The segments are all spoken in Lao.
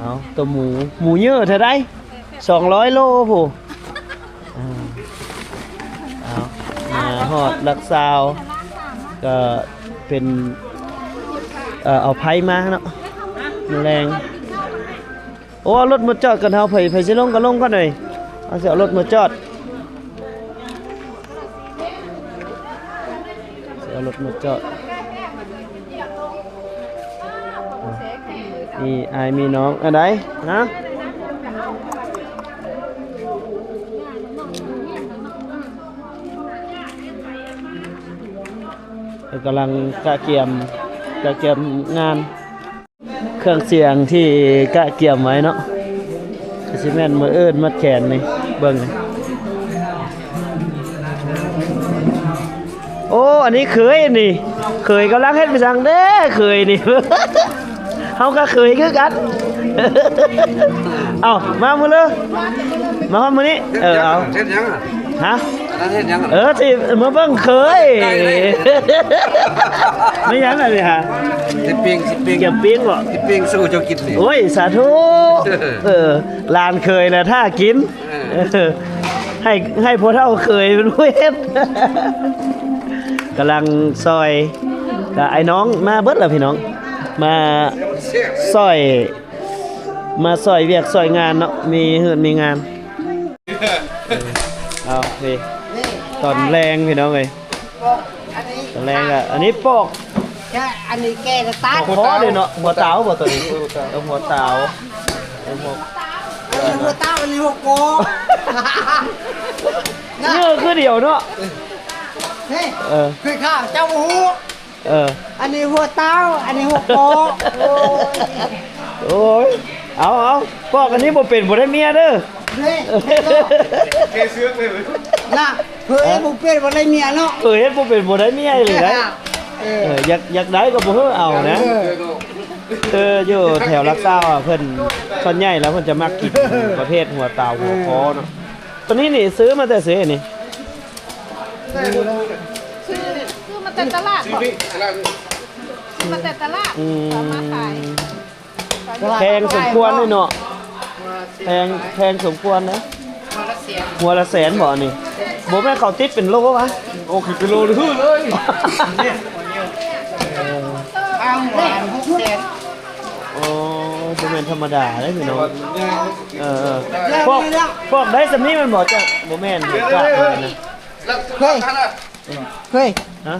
ເອົາ ຕົວໝູ ໝູເຍີະເທົ່າໃດ? ສອງຮ້ອຍໂລພຸ້ນ. ເອົາ ມາຮອດຫຼັກຊາວ ກໍເປັນ ເອີ ເອົາໄຟມາເນາະ ມື້ແລງ. ໂອ້ ເອົາລົດມາຈອດກ່ອນເຮົາ ໃຜ ໃຜຊິລົງກໍລົງກ່ອນເອີຍ. ເຮົາຊິເອົາລົດມາຈອດ ຊິເອົາລົດມາຈອດ. ອ່ະ ມີອ້າຍມີນ້ອງ ອັນໃດນະ? ເພິ່ນກຳລັງກະກຽມ ກະກຽມງານ. ເຄື່ອງສຽງທີ່ກະກຽມໄວ້ເນາະ ຄືຊິແມ່ນມື້ອື່ນມັດແຂນນີ້ ເບິ່ງນີ້. ໂອ້ ອັນນີ້ເຂີຍນີ້ ເຂີຍກຳລັງເຮັດໄປສັງເດ້ ເຂີຍນີ້ ເຮົາກໍເຂີຍຄືກັນ. ເອົ້າ ມາມື້ເລີ ມາຮອດມື້ນີ້ ເອີ ເອົາ ເຮັດຫຍັງອະ? ຮະ? ອັນນັ້ນເຮັດຫຍັງ? ເອີ ຊິມາເບິ່ງເຂີຍ. ແມ່ນຫຍັງອັນນີ້ຫະ? ຊິປີ້ງ ຊິປີ້ງ ກຽມປີ້ງບໍ? ຊິປີ້ງສູ່ເຈົ້າກິນນີ້. ໂອ້ຍ ສາທຸ. ເອີ ຫຼານເຂີຍລະຖ້າກິນ. ເອີ ເອີ ໃຫ້ ໃຫ້ພໍ່ເຖົ້າເຂີຍເປັນຜູ້ເຮັດ. ກຳລັງຊອຍ ກະອ້າຍນ້ອງມາເບິດແລ້ວພີ່ນ້ອງ ມາຊ່ອຍ ມາຊ່ອຍວຽກຊ່ອຍງານເນາະ ມີເຮືອນມີງານ. ເອົາ ນີ້ ນີ້ ຕອນແລງພີ່ນ້ອງເອີຍ ປອກ ອັນນີ້ ຕອນແລງກະ ອັນນີ້ປອກ ແກະ ອັນນີ້ແກະແຕ່ຕາ ຫົວເຕົາເດ້ເນາະ ຫົວເຕົາບໍ່ຕົວນີ້? ເອີ ຫົວເຕົາ ເອີ ຫົວ ອັນນີ້ຫົວເຕົາ ອັນນີ້ຫົວໂກ. ເອີ ຄືດຽວເນາະ. ເອີ ຄືຂ້າເຈົ້າບໍ່ຮູ້. ເອີ ອັນນີ້ຫົວເຕົາ ອັນນີ້ຫົວໂກ. ໂອ້ຍ ເອົາ ເອົາ ປອກອັນນີ້ບໍ່ເປັນບໍ່ໄດ້ເມຍເດີ. ນີ້ ເກເຊືອກເລີຍນະ ເຜີຍບໍ່ເປັນບໍ່ໄດ້ເມຍເນາະ ເຜີຍເຮັດບໍ່ເປັນບໍ່ໄດ້ເມຍອີ່ຫຼີໄດ໋. ເອີ ເອີ ຢາກ ຢາກໄດ້ກໍບໍ່ເຮີ້ເອົານະ. ເອີ ເອີ ຢູ່ແຖວຫຼັກຊາວອະ ເພິ່ນສ່ວນໃຫຍ່ແລ້ວເພິ່ນຈະມັກກິນປະເພດຫົວເຕົາຫົວຄໍເນາະ. ໂຕນີ້ນີ້ຊື້ມາແຕ່ໃສນີ້? ຊື້ ຊື້ມາແຕ່ຕະຫຼາດບໍ? ຊື້ມາແຕ່ຕະຫຼາດ ອືມ ເອົາມາຂາຍ. ແພງສົມຄວນເລີຍເນາະ ແພງ ແພງສົມຄວນເນາະ. ຫົວລະແສນ ຫົວລະແສນບໍນີ້? ບໍ່ແມ່ນເຂົາຕິດເປັນໂລວະ? ໂອ້ ຄືເປັນໂລເລີຍ ເລີຍ. ເອີ ເອົາຫົວອັນຫົກແສນ. ໂອ້ ບໍ່ແມ່ນທຳມະດາເດ້ພີ່ນ້ອງ. ເອີ ເອີ ພວກ ພວກໄດ້ສ່ຳນີ້ແມ່ນບໍ່? ຈະບໍ່ແມ່ນ ເຄີຍ ເຄີຍ ຮະ?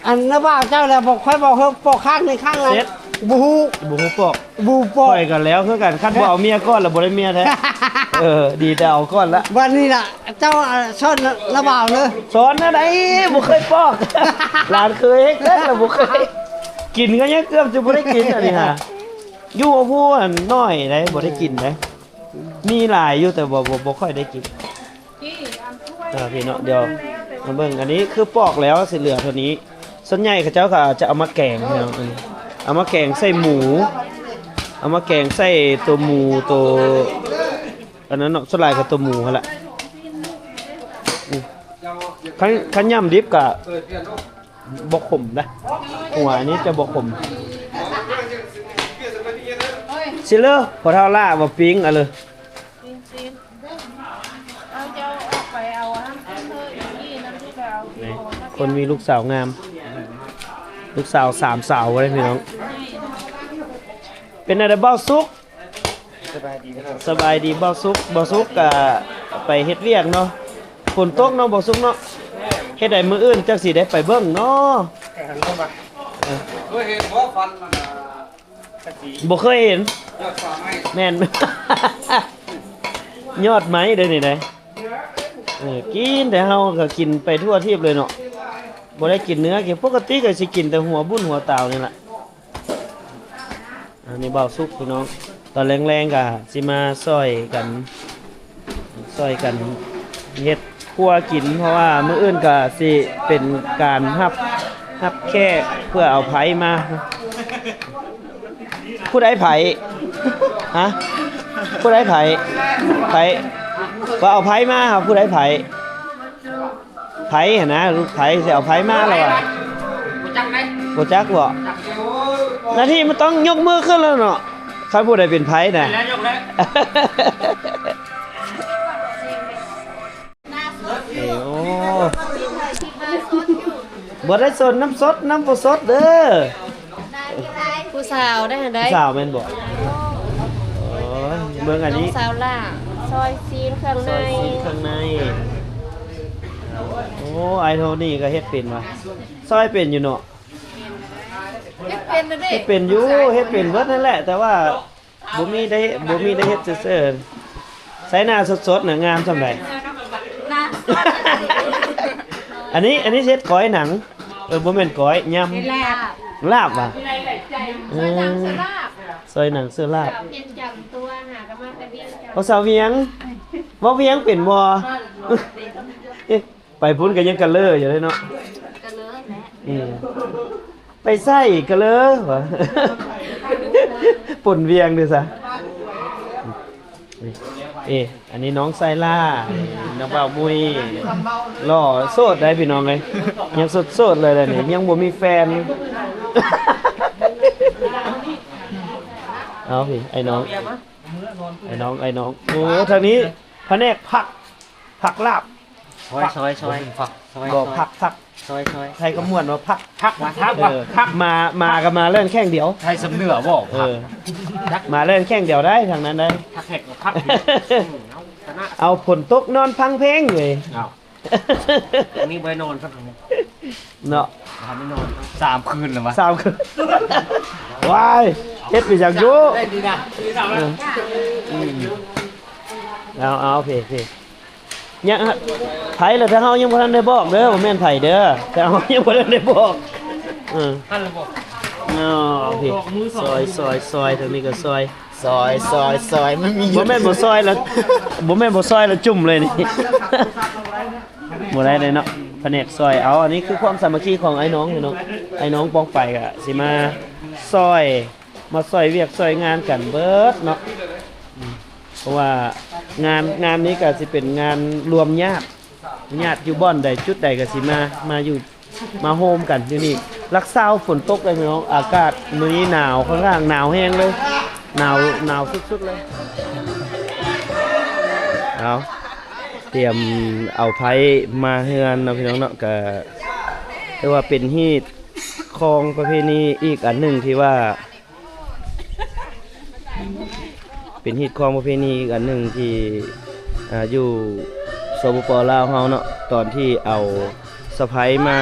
ອັນນ້າບ່າວເຈົ້າແລ້ວ ບອກຂ້ອຍບອກເຮີ້ປອກຂ້າງໜຶ່ງຂ້າງນັ້ນ ເສັດ ບໍ່ຮູ້ ບໍ່ຮູ້ປອກ ບໍ່ປອກ. ຂ້ອຍກໍແລ້ວຄືກັນ ຄັນບໍ່ເອົາເມຍກ່ອນລະບໍ່ໄດ້ເມຍແທ້. ເອີ ດີແຕ່ເອົາກ່ອນລະ. ບັດນີ້ລະ ເຈົ້າ ອາ ສອນນ້າບ່າວເດີ ສອນແນວໃດ ບໍ່ເຄີຍປອກ. ຫຼານເຄີຍເຮັດແລ້ວບໍ່ເຄີຍກິນ ກໍຍັງເກືອບຈະບໍ່ໄດ້ກິນອັນນີ້ຫາ. ຢູ່ຜູ້ອັນນ້ອຍໃດ ບໍ່ໄດ້ກິນໃດ ມີຫຼາຍຢູ່ ແຕ່ບໍ່ ບໍ່ ບໍ່ຄ່ອຍໄດ້ກິນ. ເອີ ພີ່ນ້ອງ ດຽວມາເບິ່ງ ອັນນີ້ຄືປອກແລ້ວ ຊິເຫຼືອເທົ່ານີ້. ສ່ວນໃຫຍ່ເຂົາເຈົ້າກໍຈະເອົາມາແກງພີ່ນ້ອງ ອັນນີ້ ເອົາມາແກງໃສ່ໝູ ເອົາມາແກງໃສ່ໂຕໝູ ໂຕອັນນັ້ນເນາະ ສ່ວນຫຼາຍກໍໂຕໝູຫັ້ນລະ. ອືມ ຄັນ ຄັນຫຍ້ຳດິບກໍບໍ່ຂົມນະ ຫົວອັນນີ້ຈະບໍ່ຂົມ. ຊິເລີ ພໍເທົ່າຫຼ້າບໍ່ປີ້ງ ເອົາເລີຍ. ນີ້ ຄົນມີລູກສາວງາມ ລູກສາວສາມສາວເດ້ພີ່ນ້ອງ. ເປັນແນວໃດບ່າວສຸກ? ສະບາຍດີ ສະບາຍດີບ່າວສຸກ. ບ່າວສຸກກະໄປເຮັດວຽກເນາະ ຝົນຕົກເນາະບ່າວສຸກເນາະ. ເຮັດໃດມື້ອື່ນຈັກຊິໄດ້ໄປເບິ່ງເນາະ. ເອີ ເຄີຍເຫັນບໍ່ ຟັນມັນ ບໍ່ເຄີຍເຫັນ. ຍອດໄມ້ ແມ່ນ ຍອດໄມ້ເດ້ນີ້ເດ້. ເອີ ກິນແຕ່ເຮົາກໍກິນໄປທົ່ວທີບເລີຍເນາະ ບໍ່ໄດ້ກິນເນື້ອ. ກິນ ປົກກະຕິກໍຊິກິນແຕ່ຫົວບຸນຫົວຕາວນີ້ລະ. ອັນນີ້ບ່າວສຸກພີ່ນ້ອງ ຕອນແລງໆກໍຊິມາຊ່ອຍກັນ ຊ່ອຍກັນເຮັດຄົວກິນ ເພາະວ່າມື້ອື່ນກໍຊິເປັນການຮັບ ຮັບແຂກເພື່ອເອົາໄພ້ມາ. ຜູ້ໃດໄພ້? ຮະ? ຜູ້ໃດໄພ້? ໄພ້ ວ່າເອົາໄພ້ມາ ຜູ້ໃດໄພ້? ໄພ້ຫັ້ນນະ ລູກໄພ້ຊິເອົາໄພ້ມາແລ້ວວ່າ. ບໍ່ຈັກເດ້ ບໍ່ຈັກບໍ? ໜ້າທີ່ມັນຕ້ອງຍົກມືຂຶ້ນແລ້ວເນາະ. ໃຜຜູ້ໃດເປັນໃຜນະ? ໂອ້ ບໍ່ໄດ້ສົນ ນ້ຳສົດ ນ້ຳບໍ່ສົດເດີ. ຜູ້ສາວໄດ້ຫັ້ນໃດ໋ ຜູ້ສາວແມ່ນບໍ່? ໂອ້ຍ ເບິ່ງອັນນີ້ ນ້ອງສາວຫຼ້າ ຊອຍຊີ້ນເຄື່ອງໃນ ຊອຍຊີ້ນເຄື່ອງໃນ. ໂອ້ ອ້າຍໂທນີ້ກໍເຮັດເປັນວ່າ ຊອຍເປັນຢູ່ເນາະ. ເຮັດເປັນເດ້ ເຮັດເປັນຢູ່ ເຮັດເປັນເບິດນັ້ນແຫຼະ ແຕ່ວ່າ ບໍ່ມີໄດ້ ບໍ່ມີໄດ້ເຮັດຊື່ໆ. ໃສ່ໜ້າສົດໆນະ ງາມສ່ຳໃດ? ໜ້າ ອັນນີ້ ອັນນີ້ເຮັດກ້ອຍໜັງ. ເອີ ບໍ່ແມ່ນກ້ອຍ ຍຳ ເຮັດລາບ ລາບຫວາ? ເອີ ຊອຍໜັງເສືອລາບ ເຮັດຈຳຕົວ ຫາກໍມາແຕ່ວຽງຈັນ. ເວົ້າສາວວຽງ ເວົ້າວຽງເປັນບໍ່? ໄປພຸ້ນກໍຍັງກະເລີຢູ່ເດ້ເນາະ ກະເລີແຫຼະ. ອືມ ໄປໃສກະເລີຫວາ? ປົນວຽງເດ້ຊະ. ເອ ອັນນີ້ນ້ອງໄຊລ່າ ນ້ອງບ່າວມຸ້ຍ ຫຼໍ່ໂສດໄດ໋ພີ່ນ້ອງເອີຍ ຍັງໂສດໆເລີຍແຫຼະນີ້ ຍັງບໍ່ມີແຟນ. ເອົາພີ່ ໄອ້ນ້ອງ ໄອ້ນ້ອງ ໄອ້ນ້ອງ ໂອ້ ທາງນີ້ພະແນກຜັກ ຜັກລາບ ຊອຍ ຊອຍ ຊອຍ ບໍ່ ຜັກ ຜັກ ຊອຍ ຊອຍ ໄທຄຳມ່ວນວ່າຜັກ ຜັກວ່າ ຜັກວ່າ ເອີ ຜັກ ໝາ ໝາກໍໝາແລ່ນແຂ້ງດຽວ ໄທສຳເໜືອບໍ່? ເອີ ໝາແລ່ນແຂ້ງດຽວໄດ໋ ທາງນັ້ນໄດ໋ ຜັກແຮກກໍຜັກ ເອົາ ຝົນຕົກນອນຟັງເພງເລີຍ. ເອົາ ອັນນີ້ບໍ່ໄດ້ນອນຊະເນາະ ບໍ່ໄດ້ນອນ ສາມຄືນແລ້ວວະ ສາມຄືນ ວ້າຍ ເຮັດໄປຫຍັງຢູ່ ໄດ້ດີນະ ເອີ ອືມ ເອົາ ເອົາ ເພ ເພ ຍັງ ໃຜລະ ທາງເຮົາຍັງບໍ່ທັນໄດ້ບອກເດີ ບໍ່ແມ່ນໃຜເດີ ທາງເຮົາຍັງບໍ່ທັນໄດ້ບອກ ເອີ ຫັ້ນລະບໍ່ ເນາະ ໂອເຄ ຊອຍ ຊອຍ ຊອຍ ທາງນີ້ກໍຊອຍ ຊອຍ ຊອຍ ຊອຍ ມັນມີ ບໍ່ແມ່ນບໍ່ຊອຍລະ ບໍ່ແມ່ນບໍ່ຊອຍລະຈຸ່ມເລີຍນີ້ ບໍ່ໄດ້ເລີຍເນາະ ພະແນກຊອຍ ເອົາ ອັນນີ້ຄືຄວາມສາມັກຄີຂອງອ້າຍນ້ອງເນາະ ອ້າຍນ້ອງປ້ອງໄປກໍຊິມາຊອຍ ມາຊ່ອຍວຽກຊ່ອຍງານກັນເບິດເນາະ ເພາະວ່າງານ ງານນີ້ກໍຊິເປັນງານລວມຍາດ ຍາດຢູ່ບ່ອນໃດຈຸດໃດກໍຊິມາ ມາຢູ່ ມາໂຮມກັນຢູ່ນີ້ ຫຼັກຊາວຝົນຕົກເລີຍພີ່ນ້ອງ ອາກາດມື້ນີ້ໜາວ ຂ້ອນຂ້າງໜາວແຮງເລີຍ ໜາວ ໜາວສຸດໆເລີຍ ເອົາ ຕຽມເອົາໄພ້ມາເຮືອນເນາະພີ່ນ້ອງເນາະ ກໍຖືວ່າເປັນຮີດຄອງປະເພນີອີກອັນໜຶ່ງທີ່ວ່າ ເປັນຮີດຄອງປະເພນີອີກອັນໜຶ່ງທີ່ ອ່າ ຢູ່ ສປປ ລາວ ເຮົາເນາະ ຕອນທີ່ເອົາສະໃພ້ມາ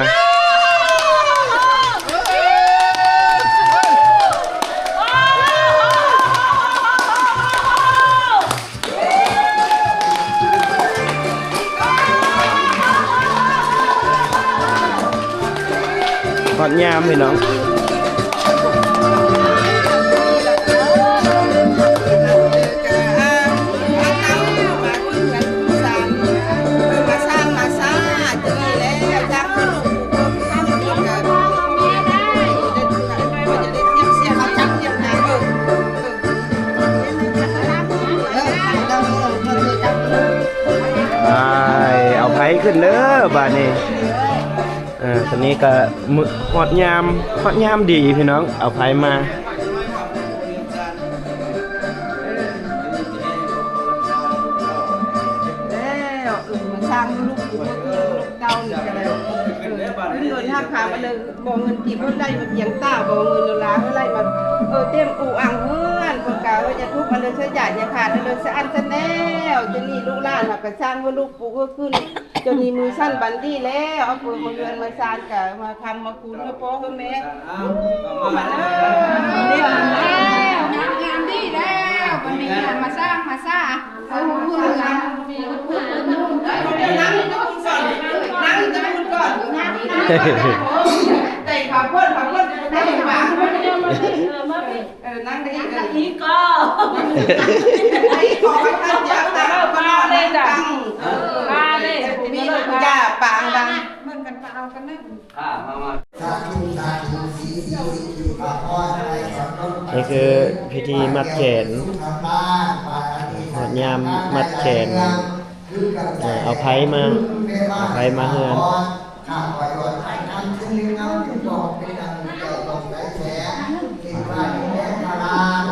ຮອດຍາມພີ່ນ້ອງ ໄປ ເອົາໄພ້ຂຶ້ນເດີບາດນີ້ ເອີ ຕອນນີ້ກໍມື້ ຮອດຍາມ ຮອດຍາມດີພີ່ນ້ອງ ເອົາໄພ້ມາ ແລ້ວ ເອີ ມາສ້າງລູກ ລູກເຕົ້ານີ້ກໍໄດ້ ເອີ ເງິນຮັກພາມາເລີຍ ບໍ່ເງິນກີບເພິ່ນໄດ້ມາກຽງຕາ ບໍ່ເງິນໂດລາເພິ່ນໄດ້ມາ ເອີ ເຕັມອູ່ອັ່ງເຮືອນ ເພິ່ນກະ ເອີ ຢ່າທຸກອັນເລີຍ ໃຊ້ຈ່າຍຢ່າຂາດອັນເລີຍ ສະອັນສະແນວ ຈະນີ້ລູກຫຼານຫາກະສ້າງເຮືອນລູກປູກເຮືອນຂຶ້ນ ຈະນີ້ມືສັ້ນບັນດີແລ້ວ ເອົາເປີມາເຮືອນມາຊານກະມາຄຳມາຄູນເຮືອພໍ່ເຮືອແມ່ ມາເດີ ງາມດີແລ້ວ ບັດນີ້ມາສ້າງມາສ້າງ ນີ້ຄືພິທີມັດແຂນ ຮອດຍາມມັດແຂນ ເອົາໄພ້ມາ ເອົາໄພ້ມາເຮືອນ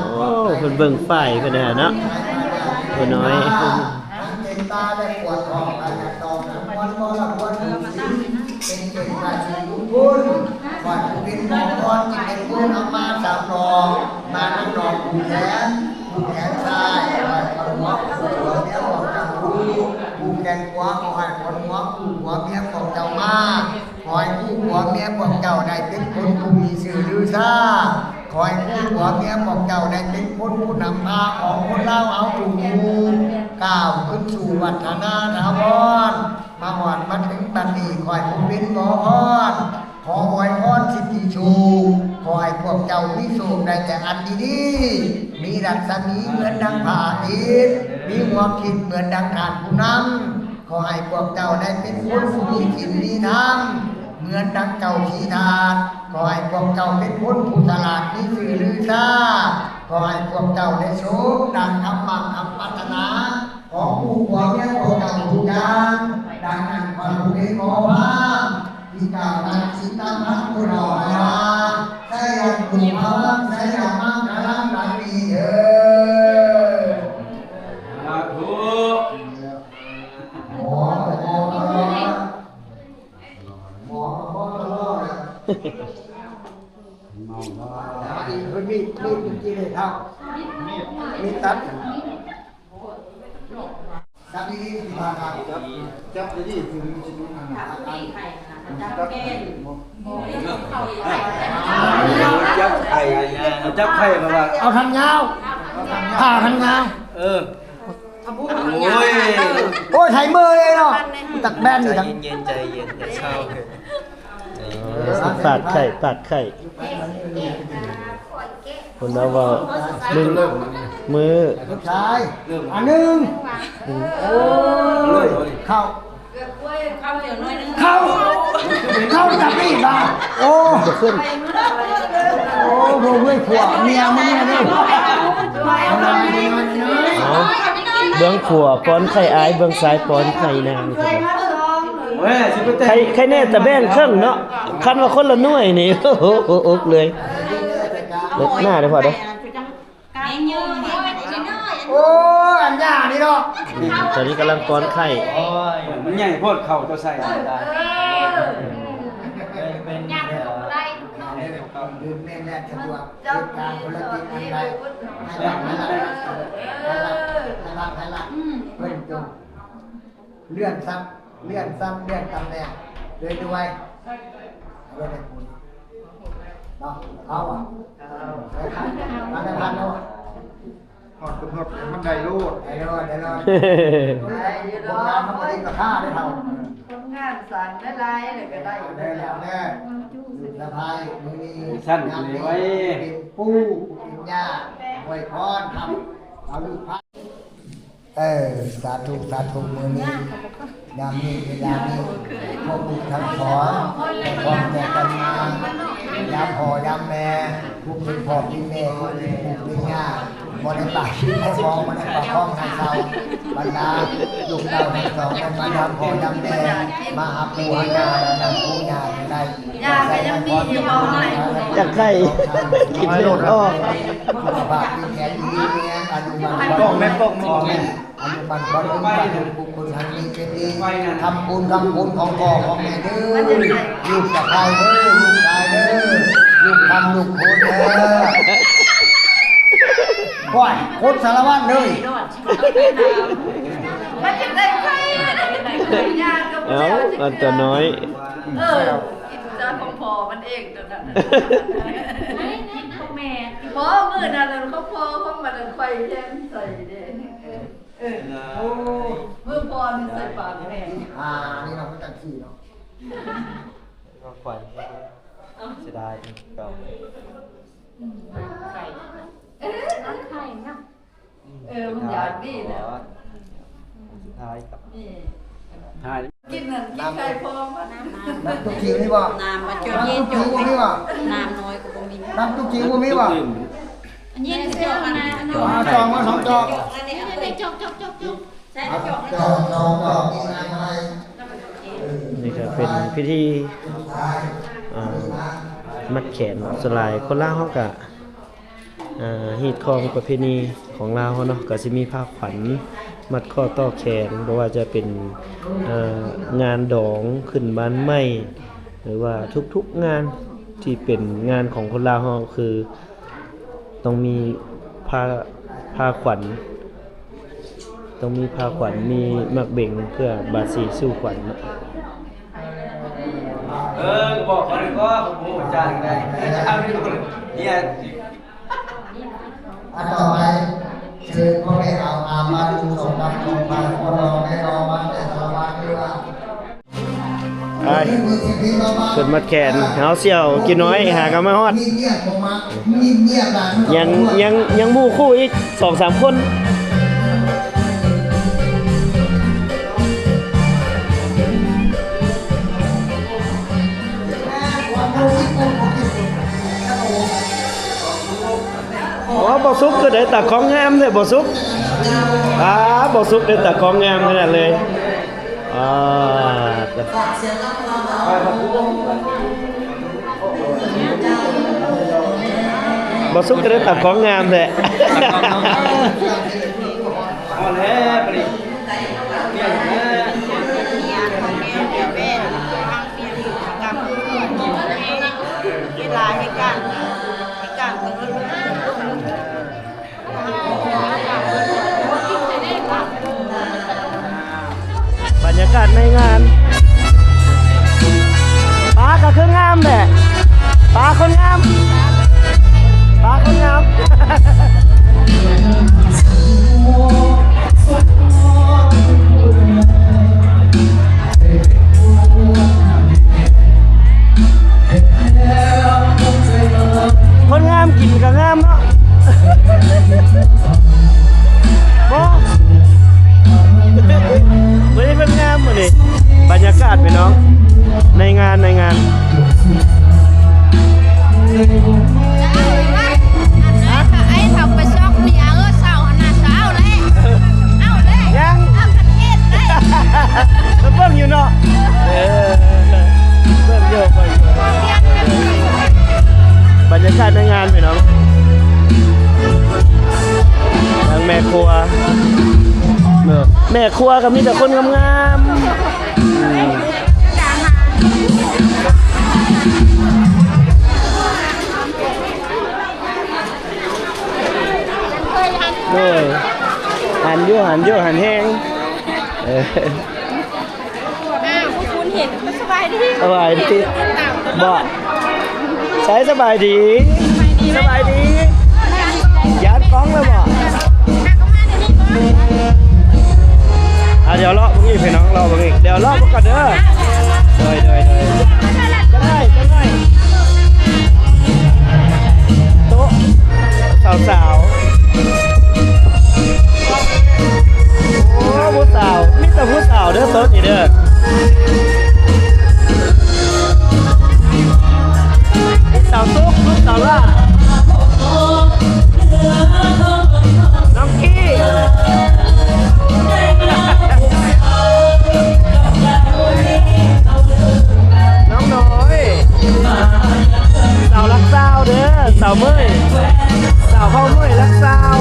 ໂອ້ ເພິ່ນເບິ່ງໄຟເພິ່ນຫັ້ນນະ ຜູ້ນ້ອຍ ທັງເຈັບຕາແລະປວດທ້ອງ ໄຂ້ຢາກຕອກ ທັງມວນບໍ່ລະຄວນ ເປັນເປັນການສິລຸຄຸນ ຂ້ອຍຜູ້ເປັນໝໍພອນ ຈຶ່ງເປັນຜູ້ນຳມາສາມດອກ ມານຳດອກຜູກແຂນ ຜູກແຂນຊ້າຍ ຂ້ອຍເອົາຫົວຜູ້ຜົວເມຍພວກເຈົ້າ ຜູກແຂນຂວາ ຂໍໃຫ້ຂົນຫົວຜູ້ຜົວເມຍພວກເຈົ້າມາ ຂໍໃຫ້ຜູ້ຜົວເມຍພວກເຈົ້າໄດ້ເປັນຄົນຜູ້ມີຊື່ລືຊາ ຂໍໃຫ້ຜູ້ຜົວເມຍພວກເຈົ້າໄດ້ເປັນຄົນຜູ້ນຳພາຂອງຄົນລາວເຮົາທຸກໝູ່ ກ້າວຂຶ້ນສູ່ວັດທະນາຖາວອນ ມາຮອດມາເຖິງບັດນີ້ ຂ້ອຍຜູ້ເປັນໝໍພອນ ຂໍອວຍພອນສິດທິໂຊກ ຂໍໃຫ້ພວກເຈົ້າມີໂຊກໄດ້ແຕ່ອັນດີໆ ມີລັດສະໝີເໝືອນດັ່ງພະອາທິດ ມີຫົວຄິດເໝືອນດັ່ງທ່ານຜູ້ນຳ ຂໍໃຫ້ພວກເຈົ້າໄດ້ເປັນຄົນຜູ້ມີສິນມີທຳ ເໝືອນດັ່ງເຈົ້າສີທາດ ຂໍໃຫ້ພວກເຈົ້າເປັນຄົນຜູ້ສະຫຼາດມີຊື່ລືຊາ ຂໍໃຫ້ພວກເຈົ້າໄດ້ສົມດັ່ງຄຳໝັ້ນຄຳປາດຖະໜາຂອງຜູ້ຜົວເມຍພວກເຈົ້າທຸກຢ່າງ. ດັ່ງນັ້ນ ຂ້ອຍຜູ້ເປັນໝໍພາມ ທີ່ກ່າວຕັດສິນຕາມທຳຜູ້ເຖົ້າໃຫ້ວ່າ ໄຊຍັງຄຸພະວັງ ໄຊຍະມັງຄະລັງ ດັ່ງນີ້ເດີ. ສາທຸ. ໝໍ ໝໍ ໝໍ ໝໍ ເພິ່ນມີ ມີ ມີ ມີເທົ່າ ມີຕັດ ຈັບດີໆ ທີ່ວ່າ ຈັບ ຈັບດີໆ ຄືມັນຊິຫຼຸດຫັ້ນນະ ຈັບດີໆ ໃຫ້ ຈັບແກ້ນ ຈັບໄຂ່ ຈັບໄຂ່ ແບບວ່າ ເອົາທັງຍາວ ຜ້າທັງຍາວ ເອີ. ໂອ້ຍ ໂອ້ຍ ໄທເມີເລີຍເນາະ ຕັກແບນນີ້ ໃຈເຢັນໆ ໃຈເຢັນ ໃຈເຊົາ ເອີ ປາດໄຂ່ ປາດໄຂ່ ເພິ່ນເວົ້າວ່າ ມື້ ມື້ ອັນໜຶ່ງ ໂອ້ຍ ເຂົ້າ ເຂົ້າ ເຂົ້າຈັບນີ້ບາດ ໂອ້ ຈະຂຶ້ນ ໂອ້ ພວກເອີຍ ຜົວເມຍມຶງນີ້ ເອົາ ເບື້ອງຂວາປ້ອນໄຂ່ອ້າຍ ເບື້ອງຊ້າຍປ້ອນໄຂ່ນາງ ເອີ ຊິໄປແຕ່ງ ໄຂ່ ໄຂ່ແນ່ແຕ່ແບ່ງເຄິ່ງເນາະ ຄັນວ່າຄົນລະໜ່ວຍນີ້ ໂອ້ໂຫ ອົກເລີຍ ເລີດໜ້າເດີ້ພໍ່ເດີ້. ໂອ້ຍ ອັນຍານີ້ເນາະ ອືມ ຕອນນີ້ກຳລັງປ້ອນໄຂ່ ໂອ້ຍ ມັນໃຫຍ່ໂພດ ເຂົ້າເຈົ້າໃສ່ ເອີ ເປັນ ເປັນ ຍາກກໍບໍ່ໄດ້ເນາະ ແມ່ນແລ້ວ ສະດວກ ເຮັດການທຸລະກິດອັນໃດ ໃຫ້ລັດ ໃຫ້ລັດ ໃຫ້ລັດ ໃຫ້ລັດ ອືມ ເພິ່ນຈົງ ເລື່ອນຊັ້ນ ເລື່ອນຊັ້ນ ເລື່ອນຕຳແໜ່ງໂດຍດ່ວນ ເລື່ອນໃຫ້ຄຸນເນາະ ເອົາ ເອົາ ເອົາ ໄດ້ພັນ ໄດ້ພັນເນາະ ຮອດກຳນົດໃຫ້ມັນໄດ້ໂລດ ໄດ້ໂລດ ໄດ້ໂລດ ຜົນງານເຮົາບໍ່ໄດ້ລາຄາເດ້ເຖົ້າ ຜົນງານສ້າງຫຼາຍໆ ແລ້ວກໍໄດ້ ໄດ້ແລ້ວແນ່ ສະພາຍມື້ນີ້ ຊັ້ນເລີຍ ເປັນປູ່ເປັນຍ່າ ອວຍພອນທຳ ເອົາລູກພາ ເອີ ສາທຸ ສາທຸ ມື້ນີ້ ຍາມນີ້ ເວລານີ້ ພວກລູກທັງສອງ ໄດ້ພ້ອມໃຈກັນມາ ຍາມພໍ່ຍາມແມ່ ຜູ້ເປັນພໍ່ເປັນແມ່ ຜູ້ເປັນປູ່ເປັນຍ່າ ບໍ່ໄດ້ປາກ ບໍ່ໄດ້ປາກທ້ອງໃຫ້ເຊົາ ບັນດາລູກເຕົ້າທັງສອງ ໄດ້ມາຍາມພໍ່ຍາມແມ່ ມາຫາປູ່ຫາຍ່າ ນຳປູ່ຍ່າໄດ້ ຍ່າກໍຍັງມີຢູ່ບໍ່? ຢາກໄຂ່ ກິນເລືອດອອກ ສຸຂະພາບແຂງດີ ອາຍຸໝັ້ນຂວັນ ອາຍຸໝັ້ນຂວັນ ບຸນກຸສົນຄັ້ງນີ້ເປັນດີ ຄຳຄຸນ ຄຳຄຸນຂອງພໍ່ຂອງແມ່ເດີ ລູກສະໃພ້ເດີ ລູກຊາຍເດີ ລູກຄຳລູກຄຸນເດີ ໂອ້ຍ ຄົນສາລະວັນເລີຍ ມັນຈະໄດ້ໄຂ່ ເອົ້າ ອັນຕົວນ້ອຍ ເອີ ກິນຈາຂອງພໍ່ມັນເອງຕົວນັ້ນນະ ຂອງແມ່ ພໍ່ມື້ນັ້ນຂອງພໍ່ຂອງມັນໄຂ່ແທນໃສ່ເດ້ ເອີ ໂອ້ ມື້ພໍ່ນີ້ໃສ່ປາກແມ່ ອ່າ ນີ້ເນາະ ມັນຕັ້ງຊື່ເນາະ ຂວັນ ເສຍດາຍເກົ່າ ໄຂ່ ໄຂ່ນະ ເອີ ມັນຢາກດີແຫຼະ ສຸດທ້າຍກັບ ນີ້ ທ້າຍ ກິນນັ້ນ ກິນໄຂ່ພໍມັນ ນ້ຳຕຸກຈິ້ວນີ້ບໍ່? ນ້ຳມັນຈຸເຢັນຈຸ ນ້ຳໜ້ອຍກໍບໍ່ມີ ນ້ຳຕຸກຈິ້ວບໍ່ມີບໍ່? ອັນນີ້ຈອກ ອ່າ ຈອກມາສອງຈອກ ຈອກ ຈອກ ຈອກ ຈອກ ໃສ່ຈອກ ຈອກ ຈອກ ຈອກ ນີ້ກໍເປັນພິທີ ອ່າ ມັດແຂນເນາະ ສ່ວນຫຼາຍຄົນລາວເຮົາກໍ ອ່າ ຮີດຄອງປະເພນີຂອງລາວເຮົາເນາະ ກໍຊິມີພາຂວັນ ມັດຂໍ້ຕໍ່ແຂນ ບໍ່ວ່າຈະເປັນ ເອີ ງານດອງ ຂຶ້ນບ້ານໃໝ່ ຫຼືວ່າທຸກໆງານທີ່ເປັນງານຂອງຄົນລາວເຮົາ ຄືຕ້ອງມີພາ ພາຂວັນ ຕ້ອງມີພາຂວັນ ມີໝາກເບັງເພື່ອບາສີສູ່ຂວັນເນາະ. ເອີ ກໍບອກເຂົາເດ້ ກໍບໍ່ຮູ້ຈັກໄດ້ ເນຍ. ອັນຕໍ່ໄປ ເຊີນພໍ່ແມ່ອາວອາມາດູສົມບັດຂອງພາຄົນລອງແລະລອງມາແຕ່ສາລະວັດ ຫຼືວ່າ ໄປ ເພິ່ນມັດແຂນ ເຮົາສ່ຽວກິ້ວນ້ອຍຫາກໍມາຮອດ ຍັງ ຍັງ ຍັງໝູ່ຄູ່ອີກສອງສາມຄົນ. ອໍ ບໍ່ສຸກຄືໄດ້ຕາກ້ອງງາມແທ້ ບໍ່ສຸກ. ອາ ບໍ່ສຸກໄດ້ຕາກ້ອງງາມຂະໜາດເລີຍ. ອາ ບໍ່ສຸກກໍໄດ້ຕາກ້ອງງາມແທ້. ເວລາເຮັດການ ເຮັດການ ບັນຍາກາດໃນງານ ປາກໍຄືງາມແຫຼະ ປາຄົນງາມ ປາຄົນງາມ. ຄົນງາມກິນກໍງາມເນາະ ບໍ່ ມື້ນີ້ເພິ່ນງາມ ມື້ນີ້ ບັນຍາກາດພີ່ນ້ອງ ໃນງານ ໃນງານ. ເອົາໄວ້ ອັນນັ້ນກໍໄອ້ເຖົ້າໄປຊອກເມຍ ເອີ ເຊົ້າຫັ້ນນະ ເຊົ້າແລ້ວ ເອົາແລ້ວ ຍັງ ເອົາຄັນເຮັດໄດ້ ເພິ່ນເບິ່ງຢູ່ເນາະ ເອີ ເບິ່ງຢູ່ ເບິ່ງຢູ່ ບັນຍາກາດໃນງານພີ່ນ້ອງ ທາງແມ່ຄົວ ເອີ ແມ່ຄົວກໍມີແຕ່ຄົນງາມໆ. ໂດຍ ຫັນຢູ່ ຫັນຢູ່ ຫັນແຮງ ເອີ ອ້າວ ພວກຄຸນເຫັນ ສະບາຍດີ ສະບາຍດີ ບໍ່ ໃສ ສະບາຍດີ ສະບາຍດີ ຢ້ານກ້ອງແລ້ວບໍ່? ອ່າ ດຽວເລາະເບິ່ງອີກ ພີ່ນ້ອງ ເລາະເບິ່ງອີກ ດຽວເລາະເບິ່ງກ່ອນເດີ ໂດຍ ໂດຍ ໂດຍ ຈັກໜ້ອຍ ຈັກໜ້ອຍ ໂຕະ ສາວໆ ໂອ້ ຜູ້ສາວ ມີແຕ່ຜູ້ສາວເດີ ໂຕະນີ້ເດີ ມີສາວຕຸກ ລູກສາວຫຼ້າ ນ້ອງກີ້ ນ້ອງນ້ອຍ ສາວຫຼັກຊາວເດີ ສາວເມີ້ຍ ສາວເຜົ່າເມີ້ຍຫຼັກຊາວ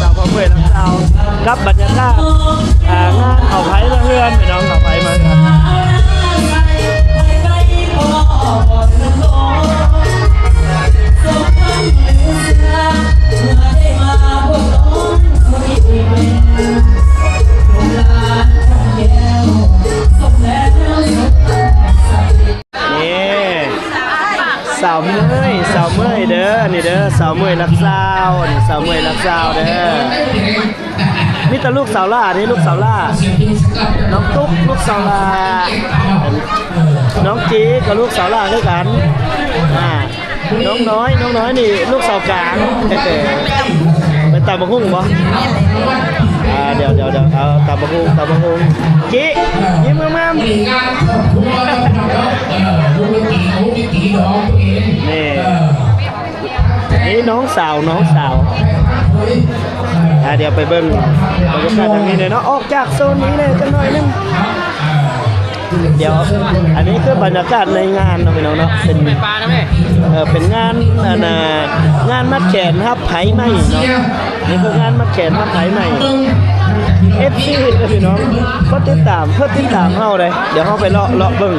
ສາວເຜົ່າເມີ້ຍຫຼັກຊາວ ກັບບັນຍາກາດ ອ່າ ງານເອົາໄຟມາເຮືອນ ພີ່ນ້ອງ ເອົາໄຟມາເຮືອນ. ນີ້ ສາວເມີ້ຍ ສາວເມີ້ຍເດີ ອັນນີ້ເດີ ສາວເມີ້ຍຫຼັກຊາວ ອັນນີ້ສາວເມີ້ຍຫຼັກຊາວເດີ ມີແຕ່ລູກສາວຫຼ້າ ນີ້ລູກສາວຫຼ້າ ນ້ອງຕຸກ ລູກສາວຫຼ້າ ນ້ອງຈີກໍລູກສາວຫຼ້າຄືກັນ ອ່າ ນ້ອງນ້ອຍ ນ້ອງນ້ອຍນີ້ລູກສາວກາງ ໄປຕຳບັກຫຸ່ງບໍ່? ອ່າ ດຽວ ດຽວ ດຽວ ເອົາຕຳບັກຫຸ່ງ ຕຳບັກຫຸ່ງ ຈີ ຍິ້ມງາມໆ ນີ້ ນີ້ນ້ອງສາວ ນ້ອງສາວ ອ່າ ດຽວໄປເບິ່ງບັນຍາກາດທາງນີ້ເລີຍເນາະ ອອກຈາກໂຊນນີ້ເລີຍຈັກໜ້ອຍໜຶ່ງ. ດຽວ ອັນນີ້ຄືບັນຍາກາດໃນງານເນາະ ພີ່ນ້ອງເນາະ ເປັນ ເອີ ເປັນງານ ອັນນ່າ ງານມັດແຂນຮັບໃຜໃໝ່ເນາະ. ນີ້ຄືງານມັດແຂນຮັບໃຜໃໝ່ ເອັຟຊີ ພີ່ນ້ອງ ເພິ່ນຕິດຕາມ ເພິ່ນຕິດຕາມເຮົາເດ້. ດຽວເຮົາໄປເລາະ ເລາະເບິ່ງ.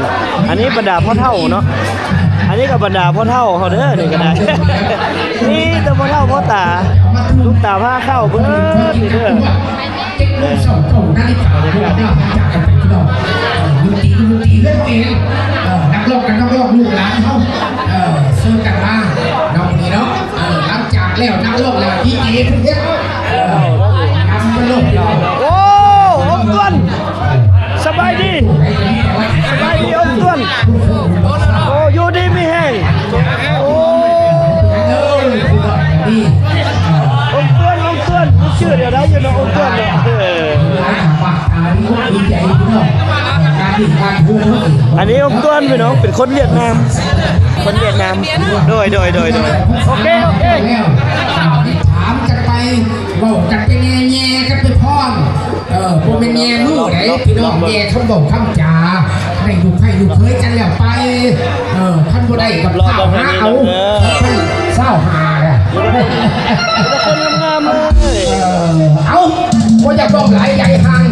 ອັນນີ້ບັນດາພໍ່ເຖົ້າເນາະ ອັນນີ້ກໍບັນດາພໍ່ເຖົ້າເຮົາເດີ ນີ້ກໍໄດ້ ມີແຕ່ພໍ່ເຖົ້າພໍ່ຕາ ລູກຕາພາເຂົ້າເບີດນີ້ເດີ. ເຈັດໂມງເຊົ້າ ເກົ້ານາລິກາ ເດີນທາງຈາກກັນໄປ ພີ່ນ້ອງ. ເອີ ດົນຕີ ດົນຕີເຮືອນເອງ ເອີ ນັກຮ້ອງກັນ ນັກຮ້ອງລູກຫຼານເຮົາ ເອີ ເຊີນກັນມາເນາະ ມື້ນີ້ເນາະ. ເອີ ຫຼັງຈາກແລ້ວ ນັກຮ້ອງແລ້ວ ດີເຈເພິ່ນເຮັດ ເອີ ນຳໄປໂລດ ພີ່ນ້ອງ. ໂອ້ ອົງຕວນ ສະບາຍດີ ສະບາຍດີອົງຕວນ. ໂອ້ ຢູ່ດີມີແຮງ. ໂອ້ ອົງຕວນ ອົງຕວນ ມີຊື່ດຽວໄດ້ຢູ່ເນາະ ອົງຕວນເນາະ. ເອີ ອັນນີ້ອົງຕວນ ພີ່ນ້ອງ ເປັນຄົນຫວຽດນາມ ຄົນຫວຽດນາມ. ໂດຍ ໂດຍ ໂດຍ ໂດຍ ໂອເຄ ໂອເຄ. ຖາມກັນໄປ ເວົ້າກັນໄປແດ່ ແຍ່ກັນໄປພ້ອມ. ເອີ ບໍ່ແມ່ນແຍ່ມືໃດ ພີ່ນ້ອງ ແຍ່ຄຳເວົ້າຄຳຈາ ໄດ້ລູກໃຫ້ລູກເຂີຍກັນແລ້ວໄປ. ເອີ ຄັນບໍ່ໄດ້ກໍພາຫາເອົາ ພັນຊາວຫ້ານະ ມີແຕ່ຄົນງາມໆເລີຍ. ເອີ ເອົາ ບໍ່ຢາກເວົ້າຫຼາຍໃຫຍ່ຫ່າງ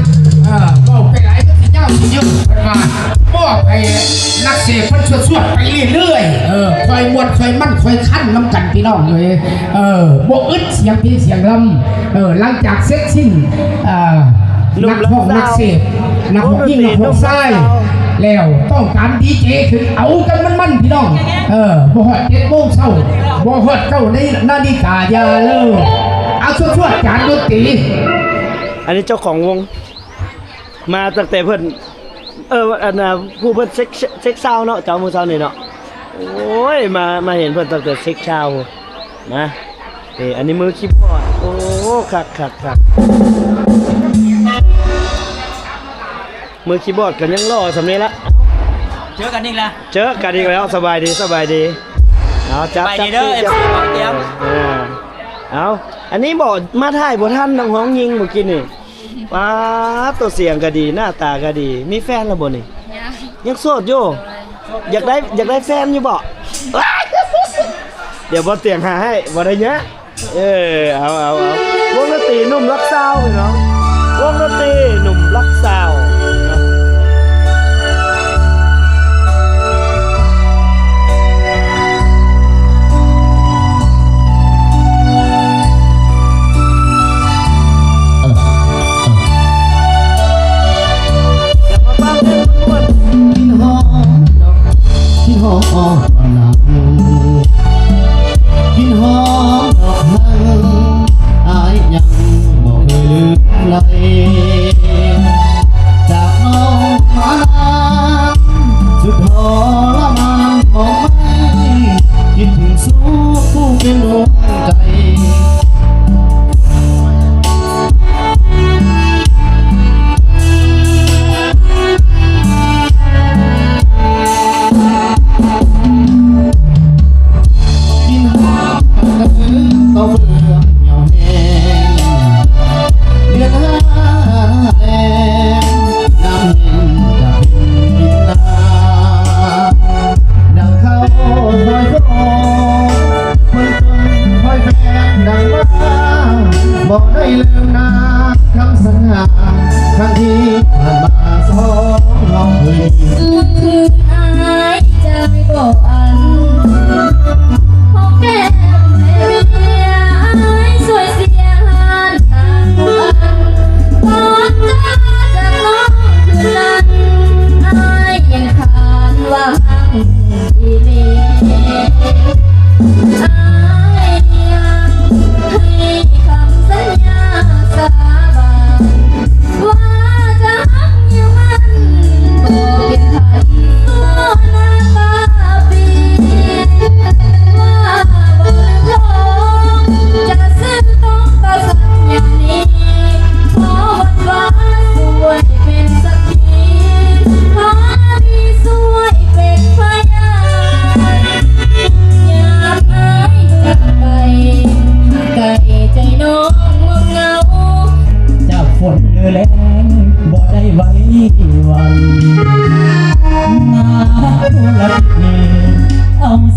ເອີ ເວົ້າໄປຫຼາຍມັນຊິຍາວຊິຍືດ. ເພິ່ນວ່າມອບໃຫ້ນັກເສບເພິ່ນສວດໆໄປເລື້ອຍໆ ເອີ ຄ່ອຍມ່ວນຄ່ອຍມັນຄ່ອຍຄັນນຳກັນ ພີ່ນ້ອງເອີຍ. ເອີ ບໍ່ອຶດສຽງເພງສຽງລຳ. ເອີ ຫຼັງຈາກເສັດສິ້ນ ເອີ ນັກຮ້ອງນັກເສບ ນັກຮ້ອງຍິງນັກຮ້ອງຊາຍແລ້ວ ຕ້ອງການດີເຈຂຶ້ນເອົາກັນມັນໆ ພີ່ນ້ອງ. ເອີ ບໍ່ຮອດເຈັດໂມງເຊົ້າ ບໍ່ຮອດເກົ້ານາລິກາ ຢ່າເລີຍ. ເອົາ ສວດໆ ຈານດົນຕີ. ອັນນີ້ເຈົ້າຂອງວົງ ມາຕັ້ງແຕ່ເພິ່ນ ເອີ ອັນນ່າ ຜູ້ເພິ່ນເຊັກ ເຊັກຊາວເນາະ ເຈົ້າ ມື້ເຊົ້ານີ້ເນາະ. ໂອ້ຍ ມາ ມາເຫັນເພິ່ນຕັ້ງແຕ່ເຊັກຊາວ ມາ. ເອີ ອັນນີ້ມືຄີບອດ. ໂອ້ ຄັກ ຄັກ ຄັກ. ມືຄີບອດກໍຍັງຫຼໍ່ສ່ຳນີ້ລະ. ເຈີກັນອີກລະ ເຈີກັນອີກແລ້ວ. ສະບາຍດີ ສະບາຍດີ. ເອົາ ຈັບ ສະບາຍດີເດີ ເອັຟຊີ ຕຽມ. ເອີ ເອົາ ອັນນີ້ບໍ່ ມາຖ່າຍບໍ່ທັນ ນັກຮ້ອງຍິງມື້ກີ້ນີ້. ປາດໂຕ ສຽງກໍດີ ໜ້າຕາກໍດີ. ມີແຟນແລ້ວບໍ່ນີ້? ຍັງ ຍັງໂສດຢູ່? ໂດຍ. ຢາກໄດ້ ຢາກໄດ້ແຟນຢູ່ບໍ່? ດຽວບໍ່ຕຽງຫາໃຫ້ ບໍ່ໄດ້ຍະ. ເອີ ເອົາ ເອົາ ເອົາ ວົງດົນຕີໜຸ່ມລັກສາວ ພີ່ນ້ອງ ວົງດົນຕີໜຸ່ມລັກສາວ.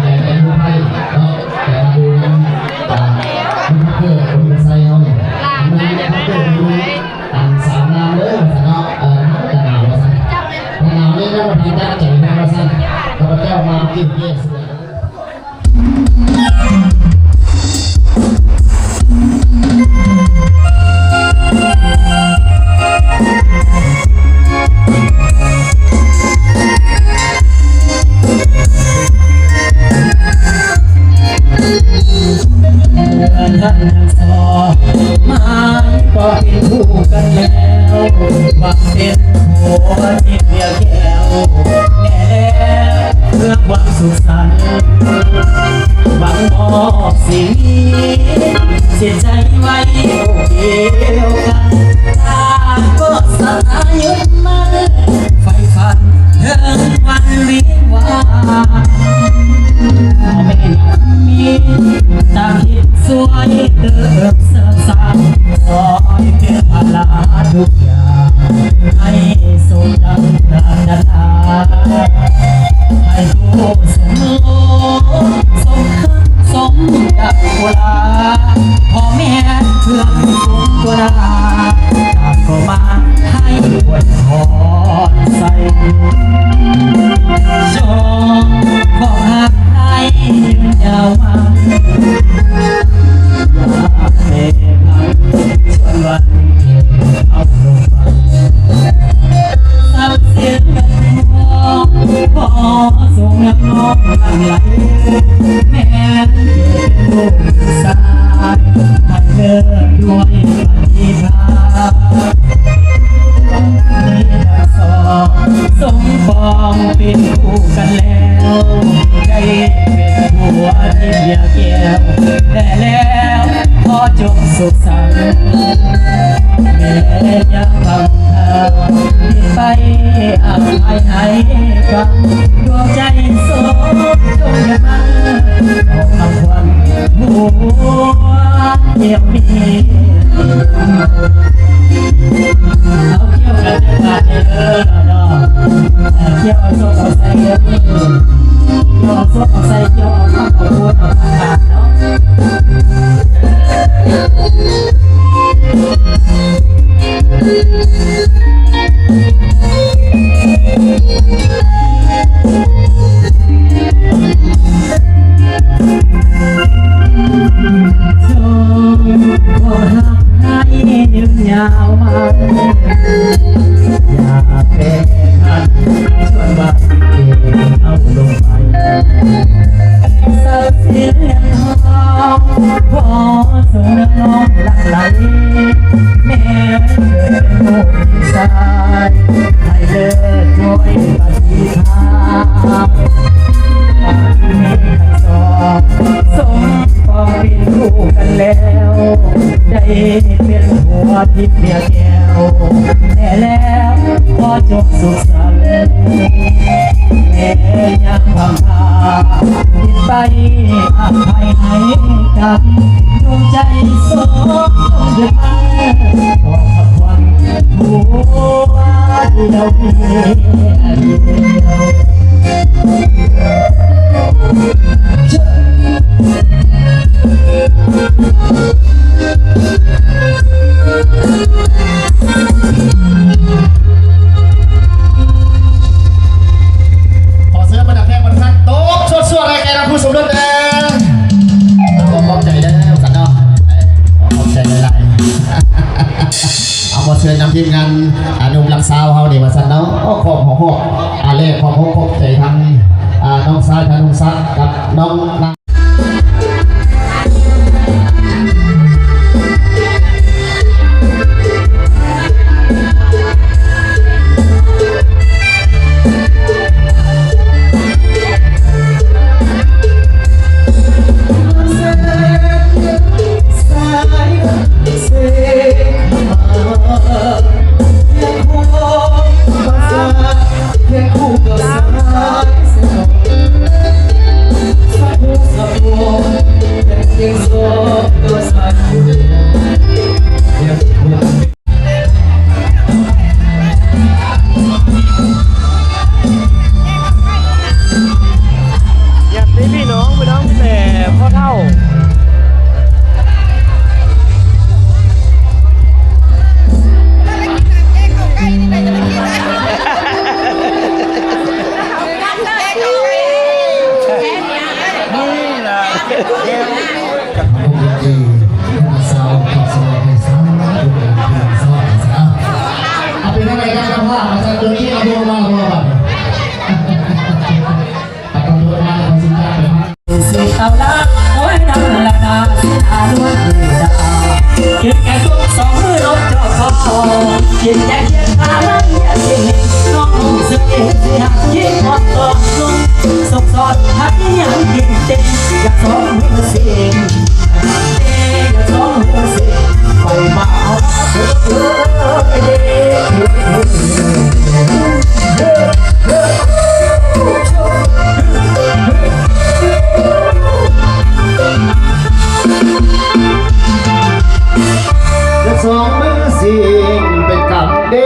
ໃຈໃນຮູ້ໄພເນາະ ແຕ່ວ່າຢູ່ນຳ ອ່າ ລຸງພັກເກີດ ລຸງໄຊເຮົານີ້ ແມ່ນພັກເກີດຢູ່ ອ່າ ສາມງາມເດີວ່າຊັ້ນເນາະ ເອີ ໜາວວ່າຊັ້ນ ໜາວນີ້ນຳທາງຈັດໃຈແມ່ນວ່າຊັ້ນ ຂ້າພະເຈົ້າມາກິນເບຍເສືອ. ເມື່ອທັນທັງສອງມາກໍເປັນຄູ່ກັນແລ້ວ ຫວັງເປັນຜົວທີ່ເຫຼືອແກ້ວແນ່ແລ້ວ ເພື່ອຄວາມສຸກສັນ ຫວັງບໍ່ຊິມີ ສິດໃຈໄວ້ອົກດຽວກັນ ຕ່າງກໍສັດທາຍຶດໝັ້ນ ໃຝ່ຝັນເຖິງວັນວິວາ ພໍ່ແມ່ຍັງມີ ຕາມຄິດຊ່ວຍເຕີມເສີມສ້າງ ຊ່ອຍເປັນພາລະທຸກຢ່າງ ໃຫ້ສົມດັ່ງປາດຖະໜາ ໃຫ້ຜູ້ສົມຮູ້ສົມ ສົມດັ່ງໂຄລາ ພໍ່ແມ່ເພື່ອນຝູງຕົວໜ້າ ຕາມກໍມາໃຫ້ອວຍພອນໃສ່ ຈົ່ງຂໍຮັກໃຫ້ຍືນຍາວມາ ຢາກແມ່ພັນ ເອົາລົງໄປ ສັກສິນກັນ ຂໍສົ່ງນຳນ້ອງຫຼັ່ງໄຫຼ ແມ່ນເປັນລູກຊາຍ ໃຫ້ເລີດດ້ວຍປະຕິພານ ມີທັງສອງ ສົມປອງເປັນຄູ່ກັນແລ້ວ ໄດ້ເປັນຜົວທີ່ເຫຼືອແກ້ວແນ່ແລ້ວ ຂໍ ຂໍຈົ່ງສຸກສັນ ແມ່ຍາມບາງຄາ ໄປອາໄພໃຫ້ກັນ ດວງໃຈໂສມຈົ່ງເຮັດມັນ ອອກຄຳຂວັນຫົວດຽວນີ້ ເອົາກ່ຽວກັນຈັກບາດນີ້ເດີເນາະ ເອີ ກ່ຽວເອົາສົກເອົາໄຊເດີ ກ່ຽວເອົາສົກເອົາໄຊ ກ່ຽວເອົາຄຳເອົາໂຄດເອົາທາງການເນາະ. ຈົ່ງຄວາມຮັກໃຫ້ຍືນຍາວມາ ຢ່າແປພັນ ຊວນວ່າເກັບເອົາລົງໄປ ຊັບສິນເງິນທອງ ຂໍສົ່ງນ້ອງຫຼັ່ງໄຫຼ ແມ່ເກີດເປັນລູກຊາຍ ໃຫ້ເລີດດ້ວຍປະຕິພານ ມີທັງສອງ ສົມປອງເປັນຄູ່ກັນແລ້ວ ໄດ້ເປັນຜົວທິບເມຍແກ້ວ ແນ່ແລ້ວ ຂໍຈົ່ງສຸກສັນ ແມ່ຍາມຄວາມພາ ເຮັດໄປອະໄພໃຫ້ກັນ ດວງໃຈໂສມຈົ່ງເດີນມາ ຂໍພັກຜ່ອນ ຫົວດຽວ ຂໍເຊີນບັນດາແຂກບັນດາທ່ານ ຕົບສວດໆ ໃຫ້ແກ່ທັງຄູ່ສົມລົດເດີ. ຂອບໃຈເດີ ຊັ້ນເນາະ ຂອບໃຈຫຼາຍໆ. ເອົາ ຂໍເຊີນນຳທີມງານ ອາ ໜຸ່ມຫຼັກຊາວເຮົານີ້ວ່າຊັ້ນເນາະ ເອົາ ຂອບ ຂອບ ອາ ແລະ ຂອບ ຂອບໃຈທາງ ອາ ນ້ອງຊາຍທະນົງສັກ ກັບນ້ອງນາງ ຍາດຕິພີ່ນ້ອງ ພີ່ນ້ອງແຕ່ພໍ່ເຖົ້າ ເປັນຈັ່ງໃດກັນເຈົ້າພາບ ມາຈາກຕົວຈິງ ເອົາໂທມາ ເອົາໂທມາ ເອົາໂທມາ ຂໍຊິຈັດໄປ ຈັກສອງມືຊິງໄປກຳເດ.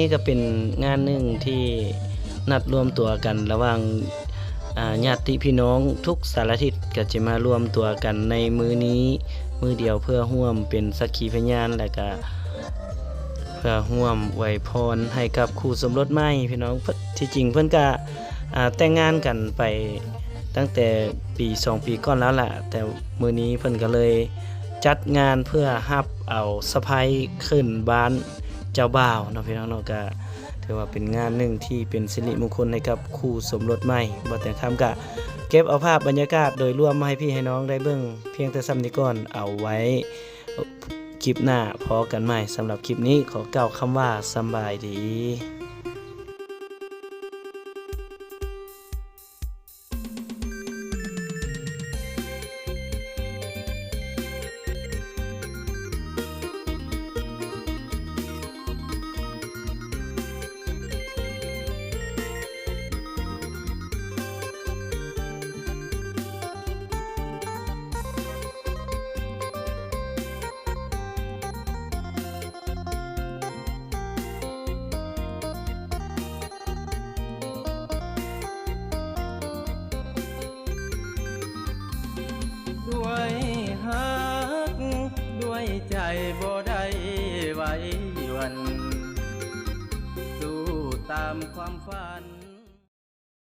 ນີ້ກໍເປັນງານໜຶ່ງທີ່ນັດລວມຕົວກັນລະຫວ່າງ ອາ ຍາດຕິພີ່ນ້ອງທຸກສາລະທິດ ກໍຈະມາລວມຕົວກັນໃນມື້ນີ້ມື້ດຽວ ເພື່ອຮ່ວມເປັນສັກຂີພະຍານ ແລະກະເພື່ອຮ່ວມອວຍພອນໃຫ້ກັບຄູ່ສົມລົດໃໝ່ພີ່ນ້ອງ. ທີ່ຈິງເພິ່ນກະ ອາ ແຕ່ງງານກັນໄປຕັ້ງແຕ່ປີສອງປີກ່ອນແລ້ວລະ ແຕ່ມື້ນີ້ເພິ່ນກໍເລີຍຈັດງານເພື່ອຮັບເອົາສະໃພ້ຂຶ້ນບ້ານເຈົ້າບ່າວເນາະພີ່ນ້ອງເນາະ. ກະຖືວ່າເປັນງານໜຶ່ງທີ່ເປັນສິລິມຸງຄຸນໃຫ້ກັບຄູ່ສົມລົດໃໝ່. ບ່າວແຕງຄຳກະເກັບເອົາພາບບັນຍາກາດໂດຍລວມມາໃຫ້ພີ່ໃຫ້ນ້ອງໄດ້ເບິ່ງພຽງແຕ່ສ່ຳນີ້ກ່ອນ. ເອົາໄວ້ຄລິບໜ້າພໍ້ກັນໃໝ່. ສຳລັບຄລິບນີ້ຂໍກ່າວຄຳວ່າສຳບາຍດີ. ດ້ວຍຮັກ ດ້ວຍໃຈບໍ່ໄດ້ໄຫວຫວັ່ນ ສູ້ຕາມຄວາມຝັນ.